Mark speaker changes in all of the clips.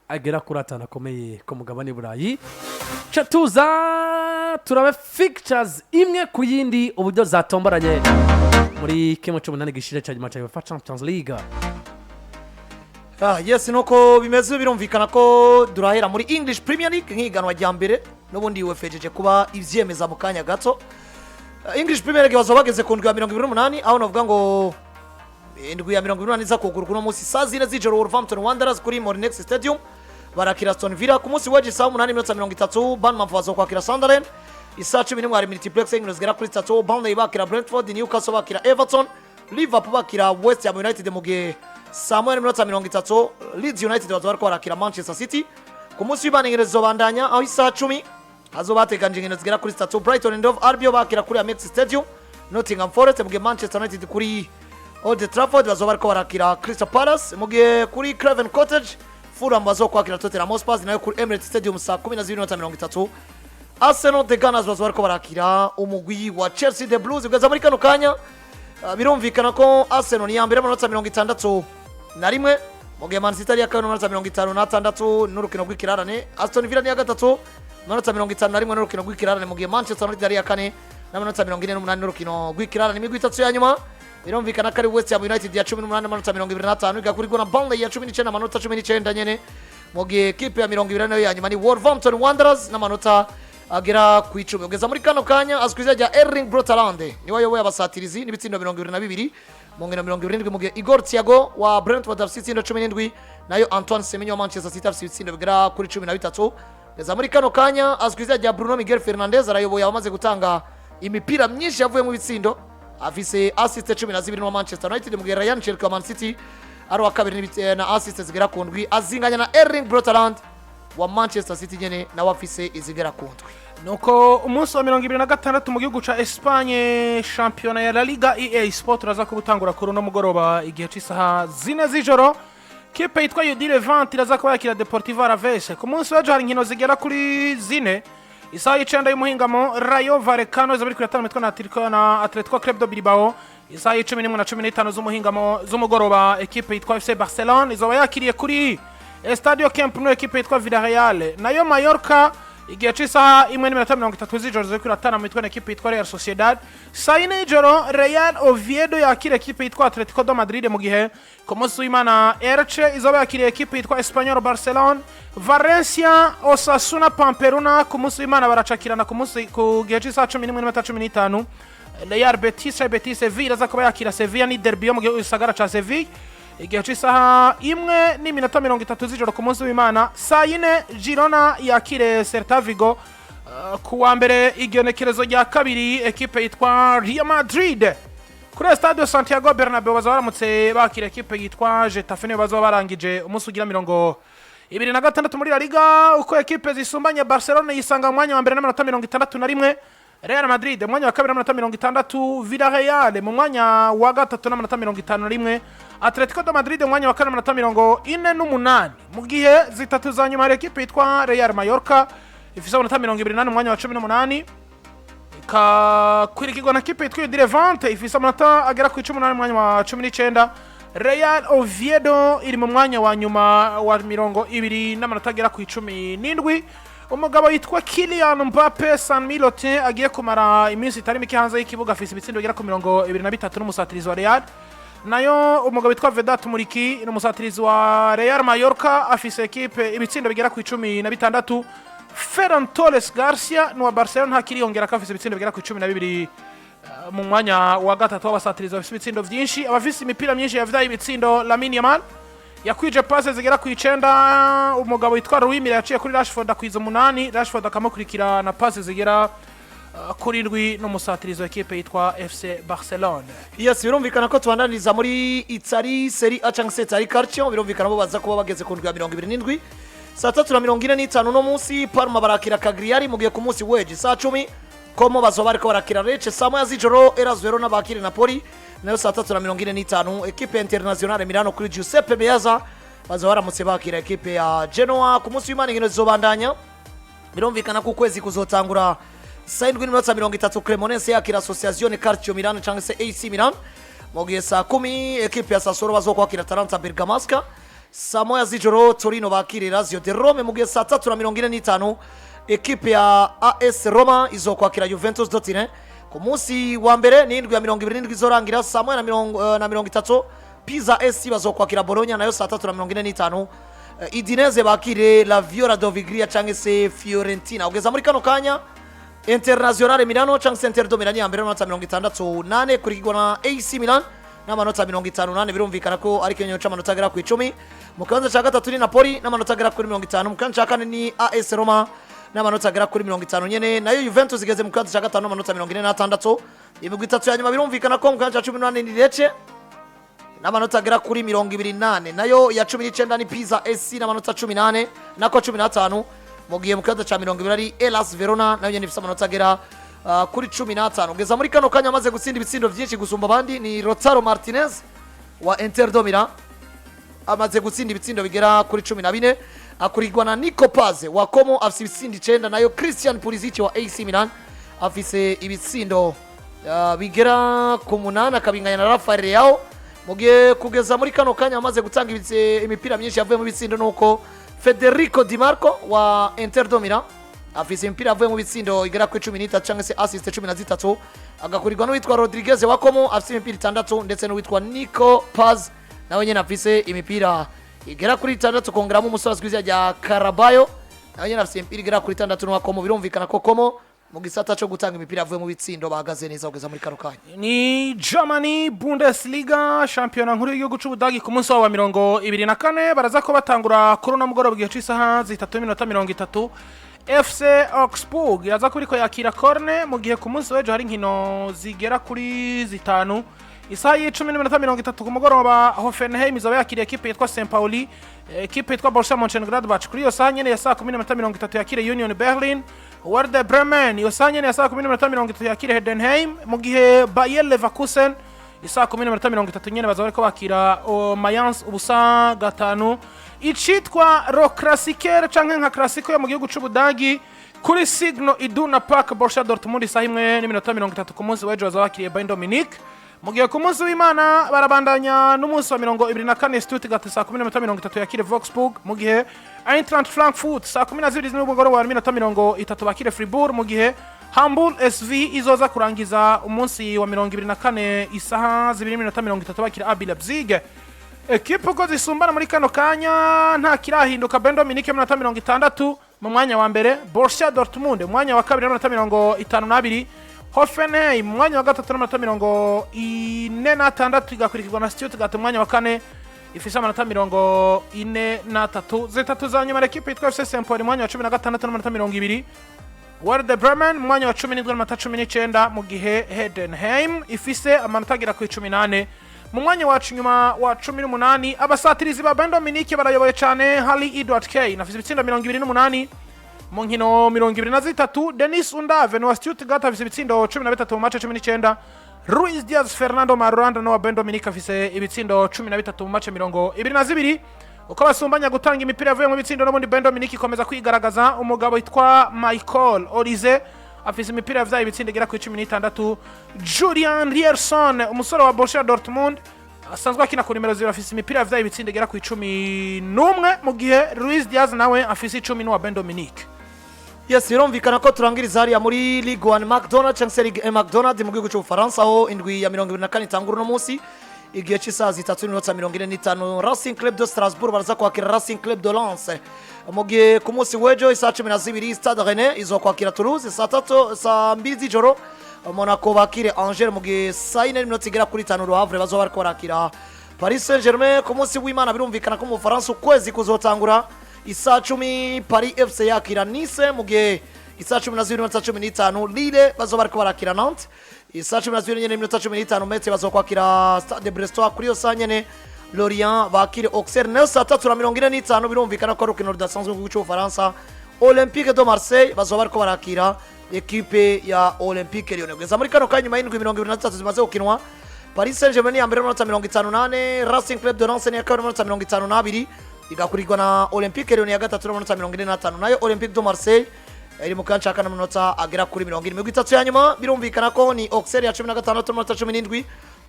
Speaker 1: Agera kuri atanu akomeye ku mugabane Burayi. Ca tuza turabe fixtures imwe ku yindi, uburyo zatomboranye muri 1/8 gishire cya nyuma cya UEFA Champions League.
Speaker 2: Ah, yes, nuko bimeze. Birumvikana ko durahera muri English Premier League nk'ihiganwa rya mbere, n'ubundi UEFA ihejeje kuba ivyemeza mu kanya gato. English Premier League bazoba bageze ku ndwi ya 28, aho navuga ngo indwi ya 28 iza kugurwa uno munsi saa 4 z'ijoro. Wolverhampton Wanderers kuri Molineux Stadium barakira Aston Villa. Ku munsi w'ejo isaha 8:30, Bournemouth bazokwakira Sunderland. Isaha 11 hari multiplex y'inkino zigera kuri zitatu: Burnley bakira Brentford, Newcastle bakira Everton, Liverpool bakira West Ham United. Mu gihe saa 1:30 Leeds United bazoba bariko barakira Manchester City. Ku munsi w'Imana inkino zizobandanya, aho isaha 10 hazoba hateganyije inkino zigera kuri zitatu: Brighton and Hove Albion bakira kuri Amex Stadium Nottingham Forest, mu gihe Manchester United kuri Old Trafford bazoba bariko barakira Crystal Palace. Mu gihe kuri Craven Cottage Fulham bazokwakira Tottenham Hotspur. Nayo kuri Emirates Stadium saa 12:30 Arsenal, The Gunners, bazoba bariko barakira umugwi wa Chelsea, The Blues. Kugeza muri kano kanya, birumvikana ko Arsenal ni iya mbere amanota 61, mu gihe Man City ari iya kabiri amanota 56 n'urukino rw'ikirarane. Aston Villa ni iya gatatu amanota 51 n'urukino rw'ikirarane, mu gihe Manchester United ari iya kane n'amanota 48 n'urukino rw'ikirarane. Imigwi itatu ya nyuma birumvikana ko ari West Ham United ya 18 amanota 25, igakurikirwa na Burnley ya 19 amanota 19 nyene, mu gihe ekipe ya 20 nayo ya nyuma ni Wolverhampton Wanderers n'amanota agera ku 10. Kugeza muri kano kanya azwi izina rya Erling Braut Haaland, niwe ayoboye abasatirizi n'ibitsindo 22 mu nkino 70, mu gihe Igor Thiago wa Brentford afite ibitsindo 17, nayo Antoine Semenyo wa Manchester City afite ibitsindo bigera kuri 13. Kugeza muri kano kanya azwi izina rya Bruno Miguel Fernandes, arayoboye abamaze gutanga imipira myinshi yavuyemo ibitsindo, afise assist 12 wa Manchester United, mu gihe Rayan Cherki wa Man City ari uwa kabiri na assist zigera ku ndwi, azinganya na Erling Braut Haaland wa Manchester City nyene, nawe afise izigera ku ndwi.
Speaker 3: Nuko umunsi wa 26 mu gihugu ca Espagne, shampiyona ya La Liga, EA Sport uraza kuba utangura kuri uno mugoroba igihe cy'isaha 4 z'ijoro. Kipe yitwa UD Levante iraza kuba yakira Deportivo Alaves. Ku munsi w'ejo hari inkino zigera kuri zine. Isaha y'9 y'umuhingamo Rayo Vallecano izaba iri kuratana mitwe na Atletico Club de Bilbao. Isaha y'11 na 15 z'umuhingamo z'umugoroba ekipe yitwa FC Barcelone izaba yakiriye kuri Estadio Camp Nou ekipe yitwa Villarreal. Nayo Mallorca igihe cy'isaha 1:30 z'ijoro ziri kuratana mitwe na ekipe yitwa Real Sociedad. Saa 4 y'ijoro Real Oviedo yakira ekipe yitwa Atletico de Madrid, mu gihe ku munsi w'Imana Elche izaba yakiriye ekipe yitwa Espanyol Barcelone. Valencia, Osasuna Pamperuna ku munsi w'Imana baracakirana ku munsi ku gihe cy'isaha 11:15. Real Betis, Betis Sevilla iraza kuba yakira Sevilla, ni derby yo mu gisagara ca Sevilla, igihe cy'isaha 1:30 z'ijoro ku munsi w'Imana. Saa 4 Girona yakire Celta Vigo. Ku wa mbere igenekerezo rya 2 ekipe yitwa Real Madrid kuri Stade Santiago Bernabeu baza baramutse bakira ekipe yitwa Getafe, niyo bazaba barangije umunsi ugira 26 muri La Liga. Uko ekipe zisumbanye, Barcelona yisanga mu mwanya wa mbere n'amanota 61, Real Madrid mu mwanya wa kabiri n'amanota 60, Villarreal mu mwanya wa gatatu n'amanota 51, Atletico de Madrid mu mwanya wa kane n'amanota 48. Mu gihe zitatu za nyuma hari ekipe yitwa Real Mallorca ifise amanota 24 mu mwanya wa 18, ikakwirikirwa na kipe yitwa Levante ifise amanota agera ku 18 mu mwanya wa 19. Real Oviedo iri mu mwanya wa nyuma wa 20 n'amanota agera ku 17. Umugabo yitwa Kylian Mbappe San Milotin agiye kumara iminsi itari mike hanze y'ikibuga, afise ibitsindo bigera ku 23 n'umusatirizi wa Real. Nayo umugabo witwa Vedat Muriqi ni umusatirizi wa Real Mallorca, afise ekipe ibitsindo bigera ku 16. Ferran Torres Garcia ni uwa Barcelona, ntakiriyongera ko afise ibitsindo bigera ku 12, mu mwanya wa gatatu w'abasatirizi bafise ibitsindo vyinshi. Abafise imipira myinshi yavyaye ibitsindo, Lamine Yamal yakwije passe zigera ku icenda. Umugabo witwa Luis yaciye kuri Rashford akwiza umunani, Rashford akamukurikira na passe zigera kuri ndwi, n'umusatirizi wa ekipe yitwa FC Barcelone.
Speaker 2: Yes, birumvikana ko tubandaniriza muri Italy Serie A cyangwa se Italy Calcio. Birumvikana bo baza kuba bageze ku ndwi ya 27 saa 3:45 uno munsi. Parma barakira Cagliari, mu gihe ku munsi w'ejo saa 10 Como bazoba bariko barakira Lecce. Saa 1 z'ijoro Hellas Verona bakire Napoli. Nayo saa 3:45 ekipe ya Internazionale Milano kuri Giuseppe Meazza bazoba baramutse bakira ekipe ya Genoa. Ku munsi w'Imana inkino zizobandanya. Birumvikana ko ukwezi kuzotangura saa 7:30 Cremonese yakira Associazione Calcio Milano cyangwa se AC Milan, mu gihe saa 10 ekipe ya Sassuolo bazokwakira Atalanta Bergamasca. Saa 1 z'ijoro Torino bakire Lazio de Rome, mu gihe saa 3:45 ekipe ya AS Roma izokwakira Juventus de Turin. Ku munsi wa mbere ni indwi ya 27 izorangira saa 1:30, Pisa SC bazokwakira Bologna, nayo saa 3:45 Udinese bakire la Viola Doviglia cyangwa se Fiorentina. Kugeza muri kano kanya Internazionale Milano cyangwa se Inter de Milan ya mbere n'amanota 64, kurikirwa na AC Milan n'amanota 54. Birumvikana ko ari ikinyonyo c'amanota agera ku 10. Mu kibanza cya gatatu ni Napoli n'amanota agera kuri 50. Mu kibanza cya kane ni AS Roma n'amanota agera kuri 50 nyene, nayo Juventus igeze mu kibanza cya gatanu n'amanota 46. Imigwi itatu ya nyuma, birumvikana ko mu kibanza cya 18 ni Lecce n'amanota agera kuri 28, nayo ya 19 ni Pisa SC n'amanota 18, nako 15, mu gihe mu kibanza cya 20 ari Hellas Verona, nayo nyene ifise amanota agera kuri 15. Kugeza muri kano kanya amaze gutsinda ibitsindo vyinshi gusumba abandi ni Lautaro Martinez wa Inter de Milan, amaze gutsinda ibitsindo bigera kuri 14, akurikirwa na Nico Paz wa Como afise ibitsindo 9, nayo Christian Pulisic wa AC Milan afise ibitsindo bigera ku 8, akabinganya na Rafael Leao. Mu gihe kugeza muri kano kanya amaze gutanga imipira myinshi yavuye mu bitsindo nuko Federico Di Marco wa Inter de Milan afise imipira yavuye mu bitsindo igera kuri 13 cyangwa se assist 13, agakurirwa n'uwitwa Rodriguez wa Como afise imipira 6, ndetse n'uwitwa Nico Paz nawe nyene afise imipira igera kuri 6, kongeramo umusore azwi izina rya Carabayo, nawe nyene afise imipira igera kuri 6 n'uwa Como. Birumvikana ko Como mu gisata cyo gutanga imipira yavuye mu bitsindo bahagaze neza kugeza muri kano kanya.
Speaker 3: Ni Germany Bundesliga, shampiyona nkuru y'igihugu c'Ubudagi. Ku munsi wabo wa 24 baraza ko batangura kuri uno mugoroba igihe c'isaha 3:30, FC Augsburg iraza kuba iriko yakira Köln, mu gihe ku munsi w'ejo hari inkino zigera kuri zitanu. Isaha y'10:30 ku mugoroba Hoffenheim izaba yakiriye ekipe yitwa St Pauli. Ekipe yitwa Borussia Mönchengladbach kuri iyo saha nyene ya saa 10:30 yakiriye Union Berlin. Werder Bremen iyo saha nyene ya saa 10:30 yakiriye Heidenheim, mu gihe Bayer Leverkusen isaha 10:30 nyene bazaba bariko bakira Mayence 0-5. Icitwa Le Klassiker canke nka Classico yo mu gihugu c'Ubudagi, kuri Signal Iduna Park Borussia Dortmund isaha 1:30 ku munsi w'ejo bazaba bakiriye Bayern Munich, mu gihe ku munsi w'Imana barabandanya n'umunsi wa 24, Stuttgart saa 10:30 yakire Wolfsburg, mu gihe Eintracht Frankfurt saa 12 z'umugoroba n'iminota 30 bakire Fribourg, mu gihe Hamburg SV izoza kurangiza umunsi wa 24 isaha 2:30 bakira RB Leipzig. Ekipe uko zisumbana muri kano kanya nta kirahinduka: Bayern Munich amanota 60 mu mwanya wa mbere, Borussia Dortmund mu mwanya wa kabiri n'amanota 52, Hoffenheim mu mwanya wa gatatu n'amanota 46, igakurikirwa na Stuttgart mu mwanya wa kane ifise amanota 43. Zitatu za nyuma, ekipe yitwa FC St Pauli mu mwanya wa 16 n'amanota 20, Werder Bremen mu mwanya wa 17 n'amanota 19, mu gihe Heidenheim ifise amanota agera kuri 14 mu mwanya wacu nyuma wa 18. Abasatirizi ba Bayern Munich barayoboye cyane. Harry Edward Kane afise ibitsindo 28 mu nkino 23. Denis Undav wa Stuttgart afise ibitsindo 13 mu match 19. Luis Diaz Fernando Marulanda wa Bayern Munich afise ibitsindo 13 mu match 22. Uko basumbanya gutanga imipira yavuye mu bitsindo, n'ubundi Bayern Munich ikomeza kwigaragaza. Umugabo witwa Michael Olise afise imipira yavyaye ibitsindo igera kuri 16. Julian Ryerson, umusore wa Borussia Dortmund asanzwe akina ku nimero 0, afise imipira yavyaye ibitsindo igera ku 11, mu gihe Luis Diaz nawe afise 10 n'uwa Bayern Munich.
Speaker 2: Yes, birumvikana ko turangiriza hariya muri Ligue 1 McDonald cyangwa se Ligue 1 McDonald mu gihugu cy'Ubufaransa, aho indwi ya 24 itangura uno munsi igihe cy'isaha 3:45, Racing Club de Strasbourg baraza kwakira Racing Club de Lens, mu gihe ku munsi w'ejo isaha 12 Stade Rennais izokwakira Toulouse. Saa 3, saa 2 z'ijoro Monaco bakire Angers, mu gihe saa 4:50 Le Havre bazoba bariko barakira Paris Saint-Germain. Ku munsi w'Imana birumvikana ko mu Bufaransa ukwezi kuzotangura isaha 10 Paris FC yakira Nice, mu gihe isaha 12:15 Lille bazoba bariko barakira Nantes. Isaha 12:15 Metz bazokwakira Stade Brestois. Kuri iyo saha nyene Lorient bakire Auxerre, nayo saa 3:45, birumvikana ko ari urukino rudasanzwe mu gihugu cy'Ubufaransa, Olympique de Marseille bazoba bariko barakira ekipe ya Olympique Lyon. Kugeza muri kano kanya, nyuma y'indwi 23 zimaze gukinwa, Paris Saint-Germain ni iya mbere n'amanota 54, Racing Club de Lens ni iya kabiri n'amanota 52, igakurikirwa na Olympique Lyon ya gatatu n'amanota 45, nayo Olympique de Marseille iri mu kanya kane n'amanota agera kuri 40. Imigwi itatu ya nyuma birumvikana ko ni Auxerre ya 16 n'amanota 17.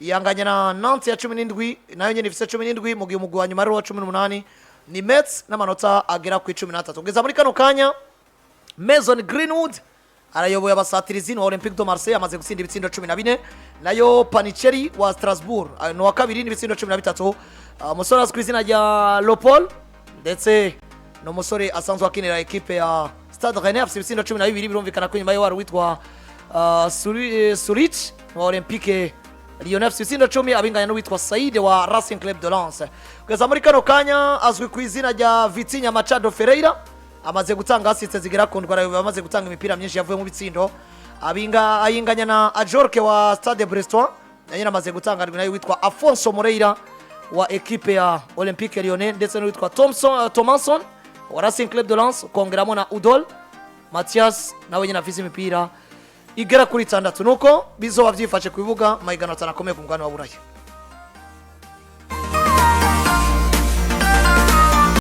Speaker 2: Yanganya na Nantes ya 17, nayo nyene ifise 17, mu gihe umugwi wa nyuma ari uwa 18 ni Metz n'amanota agera ku 13. Kugeza muri kano kanya, Mason Greenwood arayoboye abasatirizi wa Olympique de Marseille, amaze gutsinda ibitsindo 14. Nayo Paniceri wa Strasbourg ni uwa kabiri n'ibitsindo 13. Umusore azwi ku izina rya Lopol, ndetse ni umusore asanzwe akinira ekipe ya Stade Rennais, afite ibitsindo 12. Birumvikana ko inyuma ye wari witwa Suric wa Olympique Lyonnais, afite ibitsindo 10, abinganya n'uwitwa Said wa Racing Club de Lens. Kugeza muri kano kanya, azwi ku izina rya Vitinha Machado Ferreira amaze gutanga assist zigera ku ndwara, amaze gutanga imipira myinshi yavuye mu bitsindo, abinga ayinganya na Ajorque wa Stade Brestois, nayo nyine amaze gutanga arindwi, nayo witwa Afonso Moreira wa ekipe ya Olympique Lyonnais, ndetse n'uwitwa Thompson Thomason wa Racing Club de Lens, kongeramo na Udol Mathias, nawe nyine afise imipira igera kuri itandatu. Nuko bizoba byifashe ku bibuga, mahiganwa atanu akomeye ku mugabane wa Buraya.